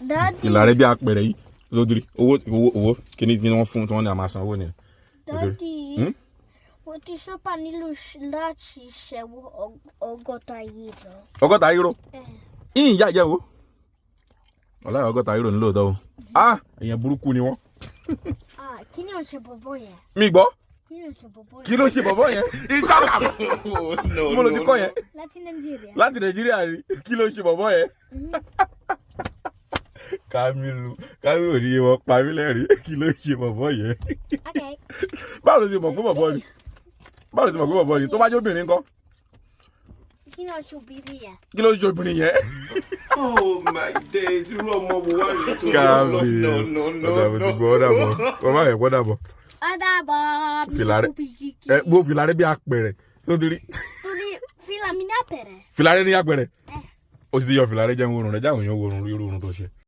Daddy. Fìlà rẹ bí apẹ̀rẹ̀ yìí lódìrí. Owó, owó, owó kíní ni wọ́n fún tí wọ́n ní a máa san owó nìyẹn. Daddy. Hmm? Mo ti sọ́pà nílò láti ṣẹ̀wọ́ 60 euro. 60 euro? Eh. Yìnyín ìyá jẹ́ wo ọ̀la, 60 euro ní lóòótọ́ o. Ah, èèyàn burúkú ni wọ́n. Ah, kí ni ò ń ṣe bọ̀bọ̀ yẹn? Mi gbọ́. Kí ni ò ń ṣe bọ̀bọ̀ yẹn? Kí ló ṣe bọ̀bọ̀ yẹn? No, Mo ló ti kọ́ yẹn. Láti Nàìjíríà. Láti Nàìjíríà rí. Kí ló ṣe bọ̀bọ̀ yẹn? Kamilu, Kamilu ò ní yé wọn pa mí lẹ́rìí. Kí ló ṣe bọ̀bọ̀ yẹn? Okay. Báwo ló ti mọ̀ pé bọ̀bọ̀ ni? Báwo ló ti mọ̀ pé bọ̀bọ̀ ni? Tó bá jẹ́ obìnrin ńkọ́? Kí ni ò ń ṣe obìnrin yẹn? Kí ló ṣe obìnrin yẹn? Oh my days, irú ọmọ wo wá rèé tó Kamilu. No, no, no, Ọ̀dà, mo ti no. gbọ́. Ọ̀dà bọ̀, wọ́n bá yẹ kó dà bọ̀. Ọ̀dà bọ̀. Fìlà rẹ̀. Ẹ gbó fìlà rẹ bí apẹ̀rẹ̀ tó ti rí. Torí fìlà mi ní àpẹẹrẹ. Fìlà rẹ ní apẹ̀rẹ̀. Ó sì ti yọ fìlà rẹ. Jẹun, oorun rẹ jáwé yẹn, oorun rí irú oorun tó ṣe.